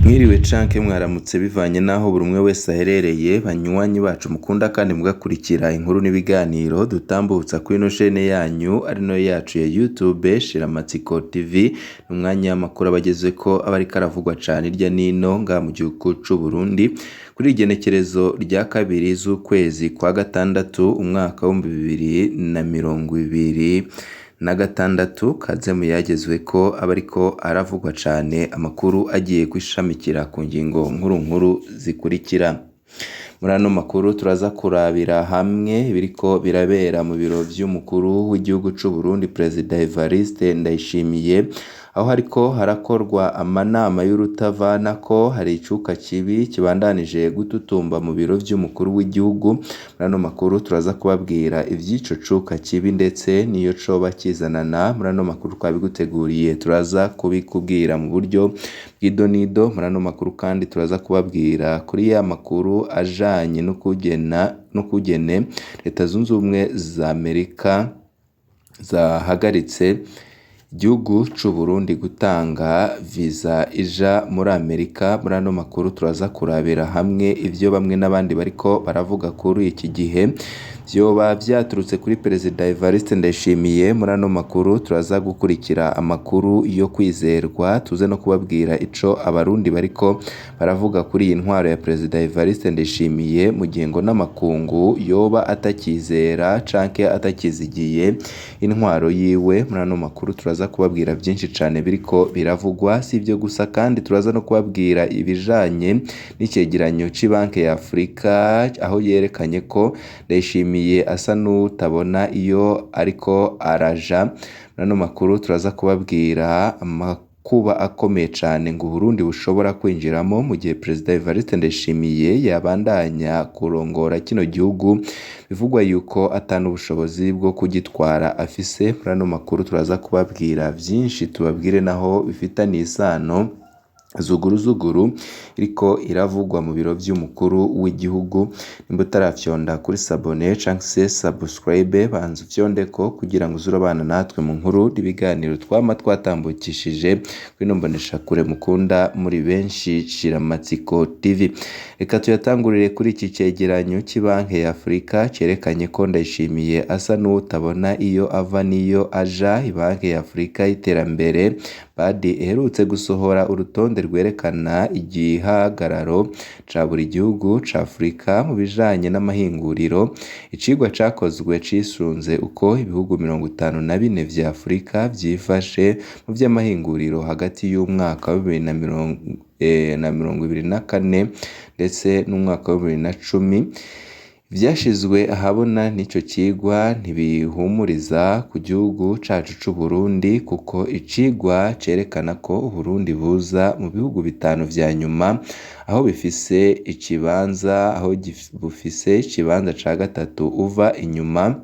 Mwiriwe canke mwaramutse bivanye n'aho buri umwe wese aherereye, banywanyi bacu mukunda kandi mugakurikira inkuru n'ibiganiro dutambutsa kuri ino shene yanyu ari nayo yacu ya YouTube Shiramatsiko TV. N'umwanya w'amakuru aba agezweko, aba ariko aravugwa cane hirya n'ino ngaha mu gihugu c'Uburundi, kuri igenekerezo rya 2 z'ukwezi kwa gatandatu umwaka w'2026. Kaze muyagezweko aba ariko aravugwa cane, amakuru agiye gushamikira ku ngingo nkuru nkuru zikurikira. Muri ano makuru turaza kurabira hamwe ibiriko birabera mu biro vy'umukuru w'igihugu c'Uburundi, Perezida Evariste Ndayishimiye, aho hariko harakorwa amanama y'urutavanako. Hari icuka kibi kibandanije gututumba mu biro vy'umukuru w'igihugu. Muri ano makuru turaza kubabwira ivy'ico cuka kibi ndetse n'iyo coba kizanana. Muri ano makuru twabiguteguriye, turaza kubikubwira mu buryo bw'idonido. Muri ano makuru kandi turaza kubabwira kuri ya makuru ajanye n'ukugene Leta Zunze Ubumwe za Amerika zahagaritse igihugu c'Uburundi gutanga viza ija muri Amerika. Muri ano makuru turaza kurabira hamwe ivyo bamwe n'abandi bariko baravuga kuri iki gihe vyoba vyaturutse kuri Perezida Evariste Ndayishimiye. Muri ano makuru turaza gukurikira amakuru yo kwizerwa, tuze no kubabwira ico abarundi bariko baravuga kuri iyi ntwaro ya Perezida Evariste Ndayishimiye, mu gihe ngo n'amakungu yoba atakizera canke atakizigiye intwaro yiwe. Muri ano makuru turaza kubabwira vyinshi cane biriko biravugwa. Si ivyo gusa kandi turaza no kubabwira ibijanye n'icegeranyo c'ibanke ya Afurika, aho yerekanye ko Ndayishimiye asa n'uwutabona iyo ariko araja. Muri ano makuru turaza kubabwira amakuba akomeye cane ngo Uburundi bushobora kwinjiramo mu gihe Perezida Evariste Ndayishimiye yabandanya kurongora kino gihugu, bivugwa yuko ata n'ubushobozi bwo kugitwara afise. Muri ano makuru turaza kubabwira vyinshi, tubabwire naho bifitaniye isano zuguruzuguru iriko iravugwa mu biro vy'umukuru w'igihugu. Nimba utarafyonda kuri sabone canke se subscribe, banza ufyondeko kugira ngo uze urabana natwe mu nkuru n'ibiganiro twama twatambukishije kuri ino mboneshakure mukunda muri benshi, Shiramatsiko TV. Reka tuyatangurire kuri iki cegeranyo c'ibanke ya Afurika cerekanye ko Ndayishimiye asa n'uwutabona iyo ava n'iyo aja. Ibanke ya Afurika y'iterambere BAD iherutse gusohora urutonde rwerekana igihagararo ca buri gihugu ca Afurika mu bijanye n'amahinguriro. Icigwa cakozwe cisunze uko ibihugu 54 vya Afurika vyifashe mu vy'amahinguriro hagati y'umwaka wa 2024 ndetse n'umwaka wa 2010. Ivyashizwe ahabona n'ico cigwa ntibihumuriza ku gihugu cacu c'Uburundi, kuko icigwa cerekana ko Uburundi buza mu bihugu bitanu vya nyuma, aho bifise ikibanza aho bufise ikibanza ca gatatu uva inyuma.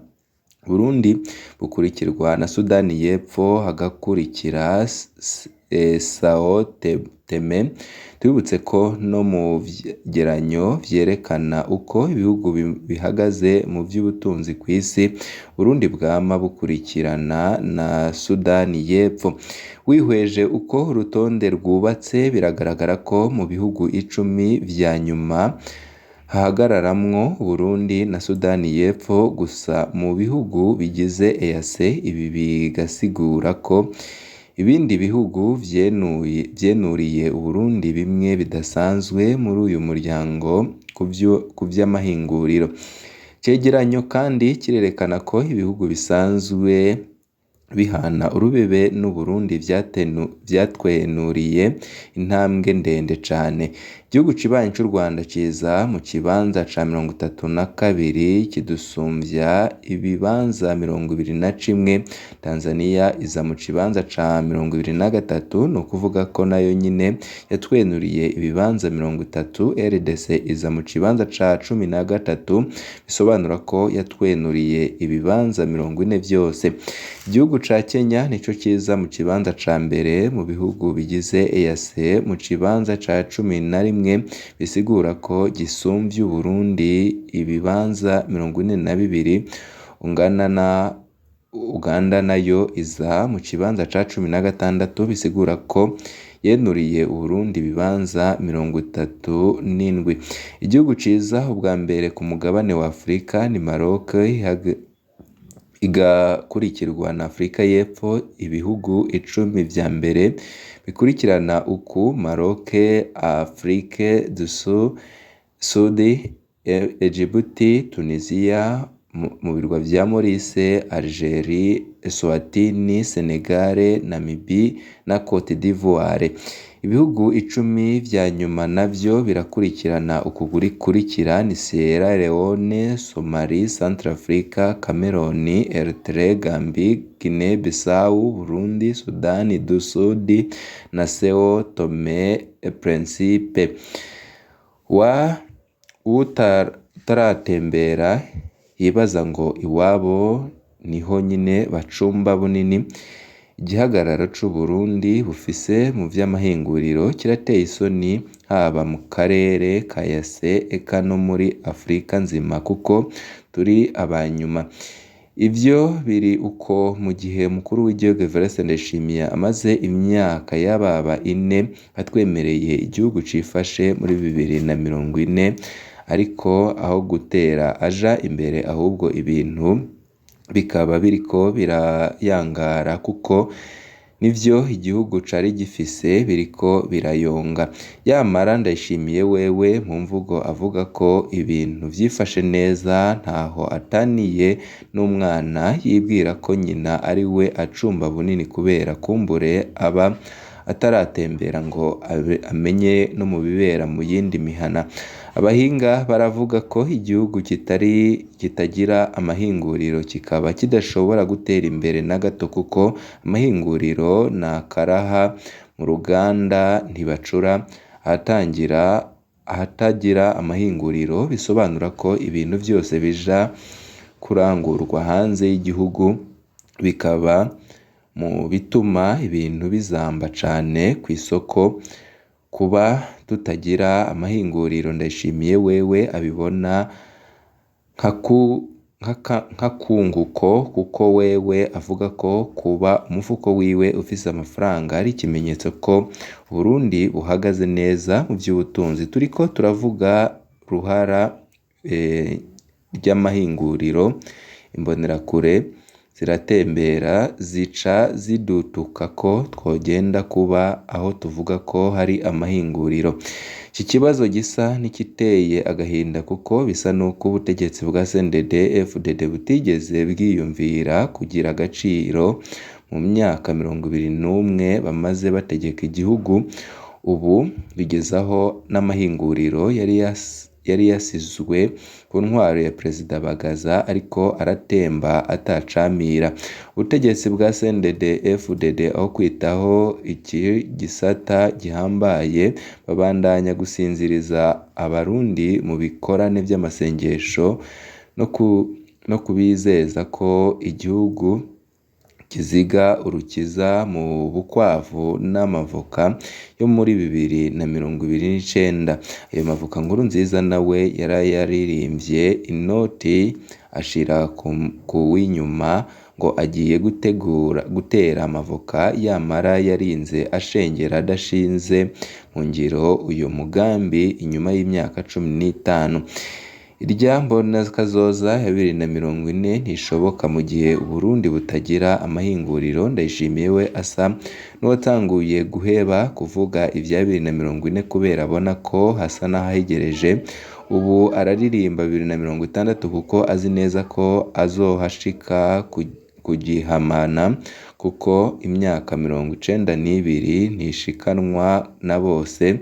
Burundi bukurikirwa na Sudani y'Epfo, hagakurikira Sao Tome. Tubibutse ko no mu vyegeranyo vyerekana uko ibihugu bihagaze mu vy'ubutunzi kw'isi, Burundi bwama bukurikirana na Sudani y'Epfo. Wihweje uko urutonde rwubatse, biragaragara ko mu bihugu 10 vya nyuma hahagararamwo Burundi na Sudani y'Epfo gusa mu bihugu bigize EAC. Ibi bigasigura ko ibindi bihugu vyenuriye Uburundi bimwe bidasanzwe muri uyu muryango ku vy'amahinguriro. Icegeranyo kandi kirerekana ko ibihugu bisanzwe bihana urubebe n'Uburundi vyatwenuriye intambwe ndende cane. Igihugu kibanyi c'u Rwanda ciza mu kibanza ca 32, kidusumvya ibibanza 21. Tanzania iza mu kibanza ca 23, ni ukuvuga ko nayo nyene yatwenuriye ibibanza 30. RDC iza mu kibanza ca 13, bisobanura ko yatwenuriye ibibanza 40 vyose. Igihugu ca Kenya nico kiza mu kibanza ca mbere mu bihugu bigize EAC, mu kibanza ca 11, bisigura ko gisumvye Uburundi ibibanza 42. Ungana na Uganda nayo iza mu kibanza ca 16, bisigura ko yenuriye Uburundi ibibanza 37. Igihugu ciza ubwa mbere ku mugabane wa Afrika ni Maroc, igakurikirwa na Afrika y'Epfo. Ibihugu 10 vya mbere bikurikirana uku: Maroc, Afrique du Sud, Djibouti, Tunisia, mu birwa vya Maurice, Algerie, Eswatini, Senegal, Namibie na Cote d'Ivoire. Ibihugu 10 vya nyuma navyo birakurikirana uku gukurikira ni Sierra Leone, Somalie, Centrafrica, Cameroon, Eritrea, Gambie, Guinea Bissau, Burundi, Sudani du Sud na Sao Tome et Principe. Wa utaratembera yibaza ngo iwabo niho nyine bacumba bunini. Igihagararo c'Uburundi bufise mu vy'amahinguriro kirateye isoni, haba mu karere ka EAC eka no muri Afrika nzima, kuko turi abanyuma. Ivyo biri uko mu gihe umukuru w'igihugu Evariste Ndayishimiye amaze imyaka yababa 4 atwemereye igihugu cifashe muri 2040, ariko aho gutera aja imbere ahubwo ibintu bikaba biriko birayangara, kuko nivyo igihugu cari gifise biriko birayonga. Yamara Ndayishimiye wewe mu mvugo avuga ko ibintu vyifashe neza, ntaho ataniye n'umwana yibwira ko nyina ari we acumba bunini, kubera kumbure aba ataratembera ngo amenye no mu bibera mu yindi mihana. Abahinga baravuga ko igihugu kitagira amahinguriro kikaba kidashobora gutera imbere na gato, kuko amahinguriro nakaraha mu ruganda ntibacura. Ahatagira amahinguriro bisobanura ko ibintu vyose bija kurangurwa hanze y'igihugu, bikaba mu bituma ibintu bizamba cane kw'isoko. Kuba tutagira amahinguriro Ndayishimiye wewe abibona nk'akunguko, kuko wewe avuga ko kuba umufuko wiwe ufise amafaranga ari ikimenyetso ko Uburundi buhagaze neza mu vy'ubutunzi. Turiko turavuga ruhara ry'amahinguriro, imbonerakure ziratembera zica zidutuka ko twogenda kuba aho tuvuga ko hari amahinguriro. Iki kibazo gisa n'igiteye agahinda, kuko bisa n'uko ubutegetsi bwa CNDD FDD butigeze bwiyumvira kugira agaciro mu myaka 21 bamaze bategeka igihugu. Ubu bigeze aho n'amahinguriro yari yasizwe ku ntwaro ya Perezida Bagaza ariko aratemba atacamira. Ubutegetsi bwa CNDD FDD aho kwitaho iki gisata gihambaye, babandanya gusinziriza abarundi mu bikorane vy'amasengesho no kubizeza ko igihugu kiziga urukiza mu bukwavu n'amavoka yo muri 2029. Ayo mavoka Nkurunziza nawe yarayaririmvye inoti ashira kuw'inyuma ngo agiye gutera amavoka, yamara yarinze ashengera adashinze mu ngiro uyo mugambi inyuma y'imyaka 15. Irya mbonakazoza ya 2040 ntishoboka mu gihe Uburundi butagira amahinguriro. Ndayishimiye we asa n'uwatanguye guheba kuvuga ivya 2040 kubera abona ko hasa n'ahahegereje. Ubu araririmba 2060 kuko azi neza ko azohashika kugihamana, kuko imyaka 92 ntishikanwa na bose.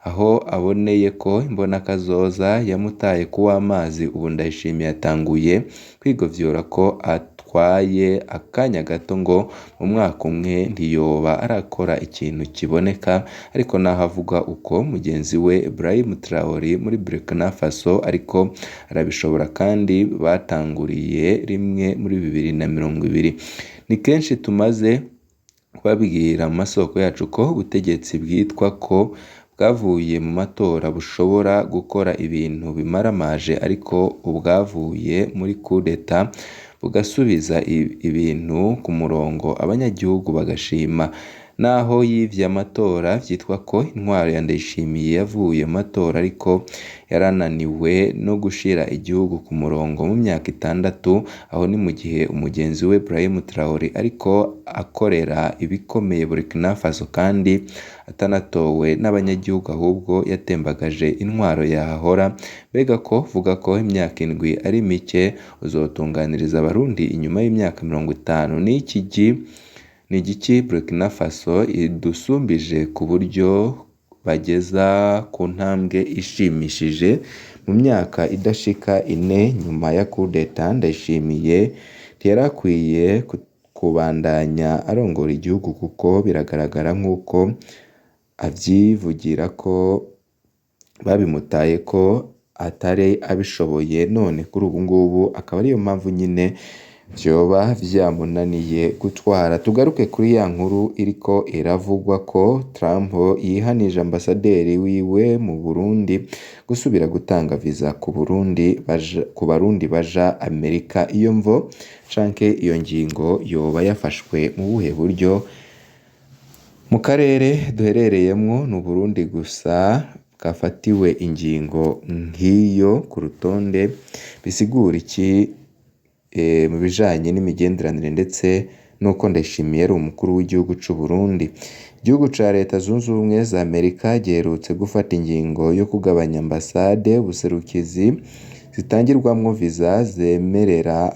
Aho aboneye ko imbonakazoza yamutaye kuw'amazi, ubu Ndayishimiye atanguye kwigovyora ko atwaye akanya gato ngo mu mwaka umwe ntiyoba arakora ikintu kiboneka. Ariko naho avuga uko, mugenzi we Ibrahim Traoré muri Burkina Faso ariko arabishobora, kandi batanguriye rimwe muri 2020. Ni kenshi tumaze kubabwira mu masoko yacu ko ubutegetsi bwitwa ko bwavuye mu matora bushobora gukora ibintu bimaramaje, ariko ubwavuye muri kudeta bugasubiza ibintu ku murongo, abanyagihugu bagashima. Naho yivye amatora, vyitwa ko intwaro ya Ndayishimiye yavuye mu matora, ariko yarananiwe no gushira igihugu ku murongo mu myaka 6. Aho ni mu gihe umugenzi we Brahim Traoré ariko akorera ibikomeye Burkina Faso kandi atanatowe n'abanyagihugu, ahubwo yatembagaje intwaro yahahora. Mbega ko vuga ko imyaka 7 ari mike, uzotunganiriza abarundi inyuma y'imyaka 50? Ni igiki Burkina Faso idusumbije ku buryo bageza ku ntambwe ishimishije mu myaka idashika 4 nyuma ya coup d'etat? Ndayishimiye ntiyarakwiye kubandanya arongora igihugu, kuko biragaragara nk'uko avyivugira ko babimutaye ko atari abishoboye, none kuri ubu ngubu akaba ariyo mpamvu nyine vyoba vyamunaniye gutwara. Tugaruke kuri ya nkuru iriko iravugwa ko Trump yihanije ambasaderi wiwe mu Burundi gusubira gutanga viza ku Burundi baja, ku Barundi baja Amerika. Iyo mvo canke iyo ngingo yoba yafashwe mu buhe buryo? Mu karere duherereyemwo ni Uburundi gusa bwafatiwe ingingo nk'iyo ku rutonde. Bisigura iki mu bijanye n'imigenderanire ndetse n'uko Ndayishimiye ari umukuru w'igihugu c'u Burundi? Igihugu ca Leta Zunze Ubumwe za Amerika giherutse gufata ingingo yo kugabanya ambasade ubuserukizi zitangirwamwo viza zemerera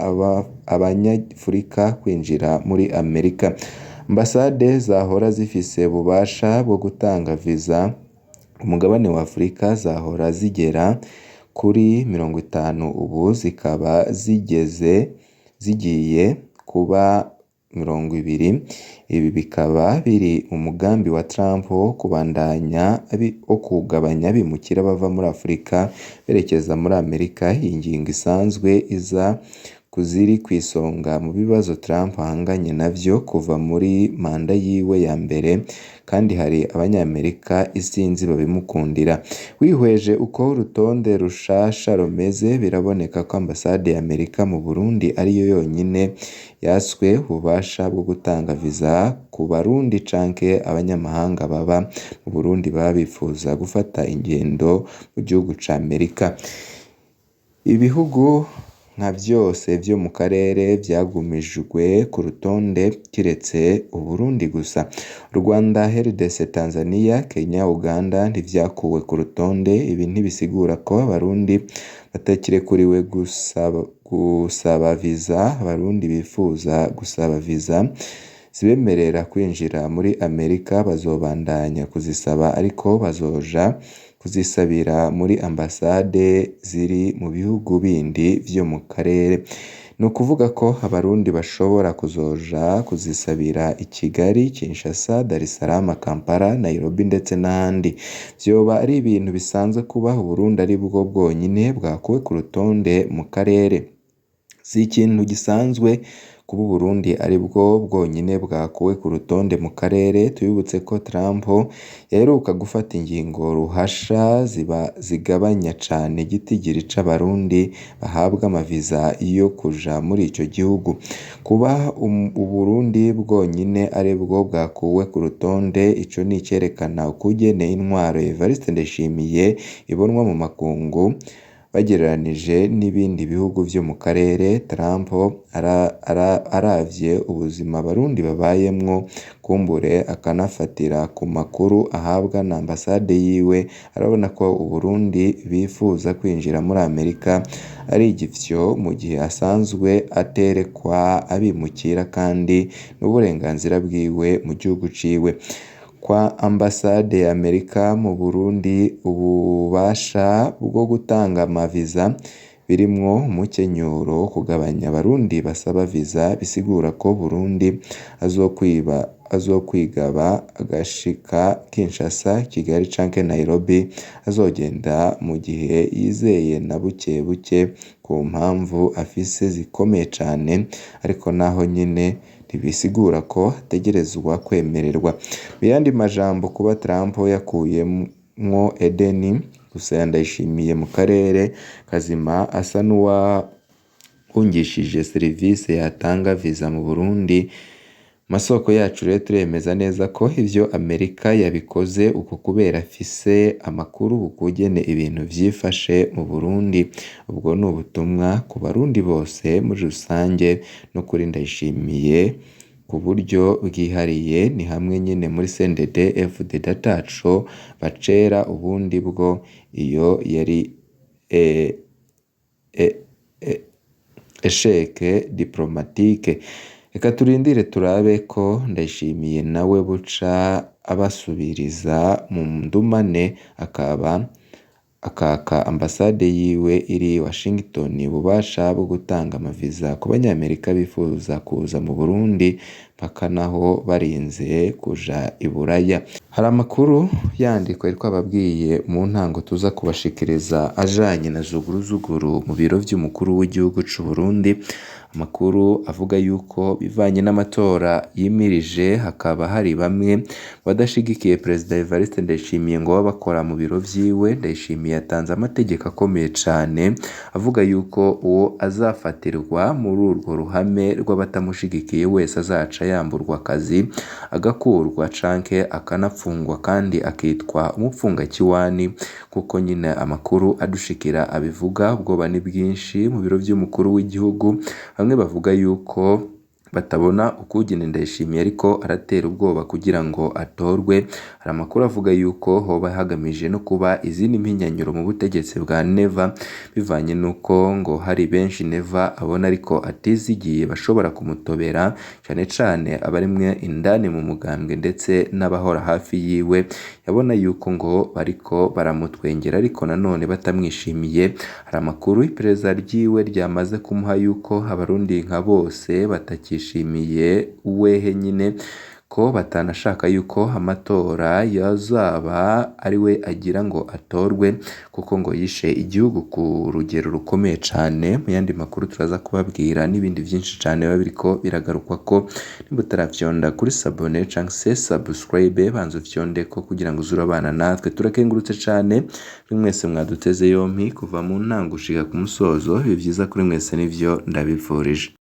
abanyafurika kwinjira muri Amerika. Ambasade zahora zifise ububasha bwo gutanga viza ku mugabane wa Afurika zahora zigera kuri 50, ubu zikaba zigiye kuba 20. Ibi bikaba biri mu mugambi wa Trump wo kubandanya wo kugabanya abimukira bava muri Afurika berekeza muri Amerika. Iyi ngingo isanzwe iza kuziri kw'isonga mu bibazo Trump ahanganye navyo kuva muri manda yiwe ya mbere, kandi hari abanyamerika isinzi babimukundira. Wihweje uko urutonde rushasha rumeze, biraboneka ko ambasade ya Amerika mu Burundi ariyo yonyine yatswe ububasha bwo gutanga viza ku Barundi canke abanyamahanga baba mu Burundi baba bifuza gufata ingendo mu gihugu ca Amerika. Ibihugu nka vyose vyo mu karere vyagumijwe ku rutonde kiretse Uburundi gusa. Rwanda, RDC, Tanzania, Kenya, Uganda ntivyakuwe ku rutonde. Ibi ntibisigura ko abarundi batakirekuriwe gusaba viza. Abarundi bifuza gusaba viza zibemerera kwinjira muri Amerika bazobandanya kuzisaba, ariko bazoja kuzisabira muri ambasade ziri mu bihugu bindi vyo mu karere. Ni ukuvuga ko abarundi bashobora kuzoja kuzisabira i Kigali, Kinshasa, Dar es Salaam, Kampala, Nairobi ndetse n'ahandi. Vyoba ari ibintu bisanzwe kuba Uburundi ari bwo bwonyine bwakuwe ku rutonde mu karere. Si ikintu gisanzwe kuba Uburundi ari bwo bwonyine bwakuwe ku rutonde mu karere. Tubibutse ko Trump yaheruka gufata ingingo ruhasha zigabanya cane igitigiri c'abarundi bahabwa amaviza yo kuja muri ico gihugu. Kuba Uburundi bwonyine ari bwo bwakuwe ku rutonde, ico ni icerekana ukugene intwaro ya Evariste Ndayishimiye ibonwa mu makungu bagereranije n'ibindi bihugu vyo mu karere. Trump aravye ubuzima abarundi babayemwo, kumbure akanafatira ku makuru ahabwa na ambasade yiwe, arabona ko Uburundi bifuza kwinjira muri Amerika ari igifyo, mu gihe asanzwe aterekwa abimukira kandi n'uburenganzira bwiwe mu gihugu ciwe. Kwa ambasade ya Amerika mu Burundi ububasha bwo gutanga amaviza birimwo umukenyuro wo kugabanya abarundi basaba viza, bisigura ko Burundi azokwigaba agashika Kinshasa, Kigali canke Nairobi, azogenda mu gihe yizeye na buke buke ku mpamvu afise zikomeye cane, ariko naho nyene ntibisigura ko ategerezwa kwemererwa. Mu yandi majambo, kuba Trump yakuyemwo Edeni gusa Ndayishimiye mu karere kazima, asa n'uwahungishije serivisi yatanga viza mu Burundi Masoko yacu rero turemeza neza ko ivyo Amerika yabikoze uko kubera afise amakuru ukugene ibintu vyifashe mu Burundi. Ubwo ni ubutumwa ku Barundi bose muri rusange no kuri Ndayishimiye ku buryo bwihariye. Ni hamwe nyene muri CNDD FDD ataco bacera, ubundi bwo iyo yari échec diplomatique. Reka turindire turabe ko Ndayishimiye nawe buca abasubiriza mu ndumane, akaba akaka ambasade yiwe iri Washington ububasha bwo gutanga amaviza ku banyamerika bifuza kuza mu Burundi, mpaka naho barinze kuja i Buraya. Hari amakuru yandi twari twababwiye mu ntango tuza kubashikiriza ajanye na zuguruzuguru mu biro vy'umukuru w'igihugu c'u Burundi. Amakuru avuga yuko bivanye n'amatora yimirije hakaba hari bamwe badashigikiye Perezida Evariste Ndayishimiye ngo baba bakora mu biro vyiwe. Ndayishimiye yatanze amategeko akomeye cane avuga yuko uwo azafatirwa muri urwo ruhame rw'abatamushigikiye wese azaca yamburwa akazi, agakurwa canke akanapfungwa, kandi akitwa umupfungakiwani, kuko nyine amakuru adushikira abivuga. Ubwoba ni bwinshi mu biro vy'umukuru w'igihugu, bamwe bavuga yuko batabona ukugene Ndayishimiye ariko aratera ubwoba kugira ngo atorwe. Hari amakuru avuga yuko hoba hagamije no kuba izindi mpinyanyuro mu butegetsi bwa Neva, bivanye n'uko ngo hari benshi Neva abona ariko atizigiye bashobora kumutobera, cane cane abarimwe indani mu mugambwe ndetse n'abahora hafi yiwe. Yabona yuko ngo bariko baramutwengera ariko nanone batamwishimiye. Hari amakuru iperereza ryiwe ryamaze kumuha yuko Abarundi nka bose batakishimiye wehe nyine, ko batanashaka yuko amatora yazaba ari we agira ngo atorwe, kuko ngo yishe igihugu ku rugero rukomeye cane. Mu yandi makuru turaza kubabwira n'ibindi vyinshi cane biba biriko biragarukwa ko nimba utaravyonda kuri sabone canke se subscribe, banza ufyondeko kugira ngo uze urabana natwe. Turakengurutse cane kuri mwese mwaduteze yompi kuva mu ntango gushika ku musozo. Ibihe vyiza kuri mwese nivyo ndabifurije.